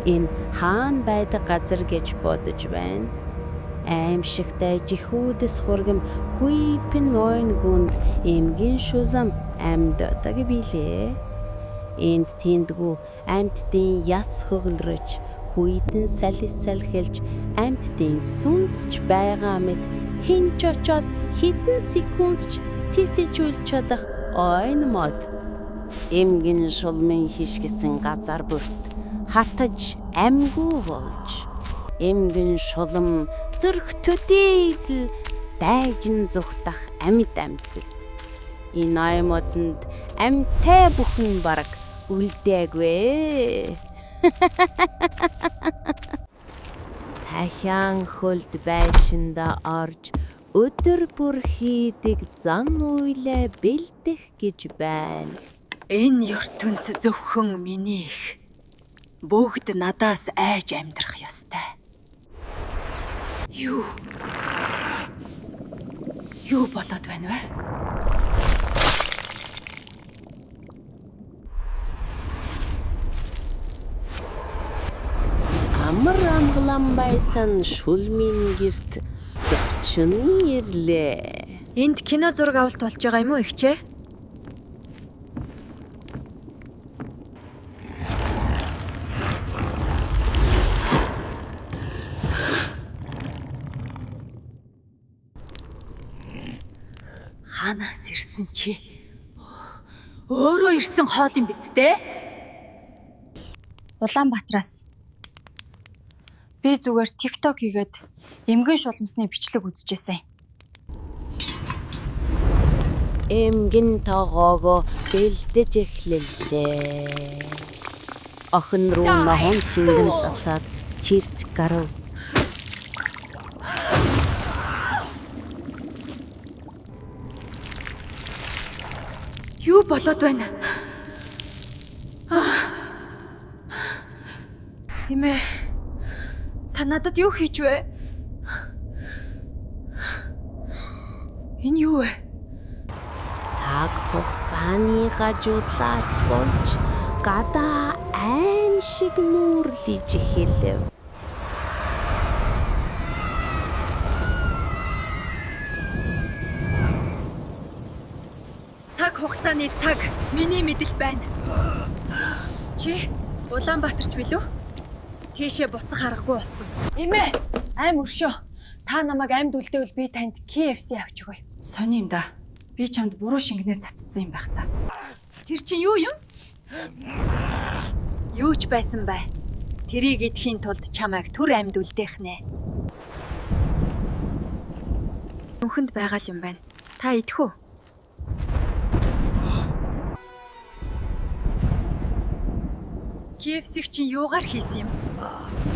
Энэ хаана байдаг газар гэж бодож байна. Аимшигтай жихүүдэс хургам хуйпэн ойн гүнд эмгэн шузам амьддаг билээ. Энд тэндгүү амьтдын яс хөглөрч, хүйтэн салис салхилж, амьтдын сүнсч байгаа мэт хэн ч очоод хэдэн секунд ч тисэж үл чадах ойн мод. Эмгэн шулмын хишгисэн газар бүрт хатаж амьгүй болж эмгэн шулам зүрх төдийл дайжин зүхтах амьд амьтад. Энэ ой модонд амьтай бүхэн бараг үлдээгүй. Тахиан хөлд байшинда орж өдөр бүр хийдэг зан үйлээ бэлдэх гэж байна. Энэ ертөнц зөвхөн минийх. Бүгд надаас айж амьдрах ёстой. Юу? Юу болоод байна вэ? Амар амгалан байсан шулмын гэрт зочин ирлээ. Энд кино зураг авалт болж байгаа юм уу ихчээ? Хаанаас ирсэн чи? Өөрөө ирсэн хоол юм биз дээ? Улаанбаатараас. Би зүгээр TikTok хийгээд эмгэн шуламсны бичлэг үзчихсэн. Эмгэн тогоогоо бэлдэж эхлэлээ. Охин руу нохон шингэн цацаад чирч гарав. Юу болоод байна? Эмээ. Та надад юу хийж вэ? Энэ юу вэ? Цаг хугацааны хажуудлаас болж гадаа айн шиг нүүрлэж эхэлв. Цаг хугацааны цаг миний мэдэл байна. Чи Улаанбаатарч билүү? Тийшээ буцах аргагүй болсон. Эмээ, айм өршөө. Та намайг амьд үлдээвэл би танд KFC авч өгье. Сони юм да. Би чамд буруу шингэнээ цацсан юм байх та. Тэр чинь юу юм? Юу ч байсан бай. Тэрийг идэхийн тулд чамайг түр амьд үлдээх нэ. Нүхэнд байгаа л юм байна. Та идэх үү? KFC-г чинь юугаар хийсэн юм?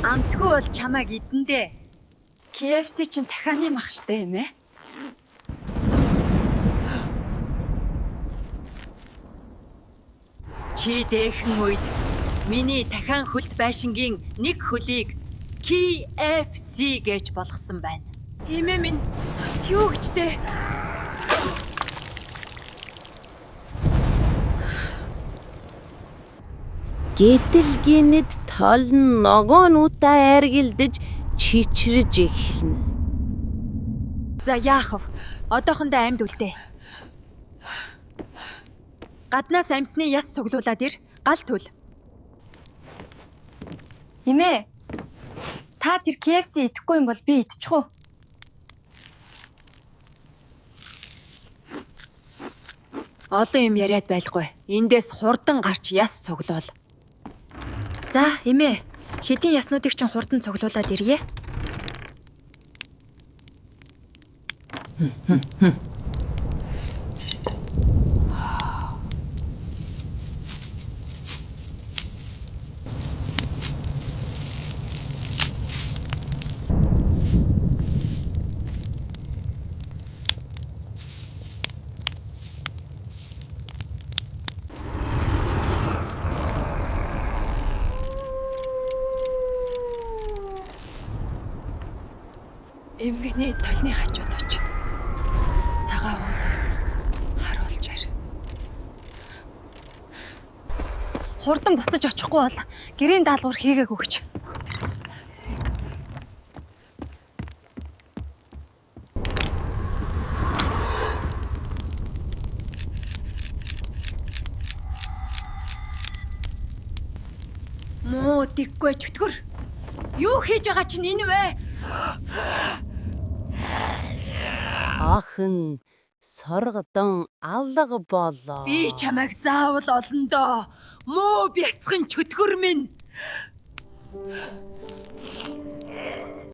Амтгүй бол чамайг идэндээ. KFC чинь дахианы мах штэ юм ээ. Чи дээхэн үед миний дахиан хөлт байшингийн нэг хөлийг KFC гэж болгосон байна. Эмээ минь юу гэж дээ? Гэтэл гинэд тол нь ногоонуудаа аргилдаж чичрэж эхэлнэ. За яах вэ? Одоохондоо амьд үлдээ. Гаднаас амьтны яс цуглуулад ир, гал түл. Эмээ. Та тэр KFC идэхгүй юм бол би идчих уу? Олон юм яриад байлгүй. Эндээс хурдан гарч яс цуглуул. За, эмээ. Хэдийн яснуудыг чинь хурдан цуглуулад ирье. Эмгэний толны хажууд оч. Цагаан үүдөөс нь харуулж барь. Хурдан буцаж очихгүй бол гэрийн даалгавар хийгээг өгч. Муу дэггүй чөтгөр. Юу хийж байгаа чинь энэ вэ? Охин соргодон алга болоо. Би чамайг заавал олно доо. Муу бяцхан чөтгөр минь.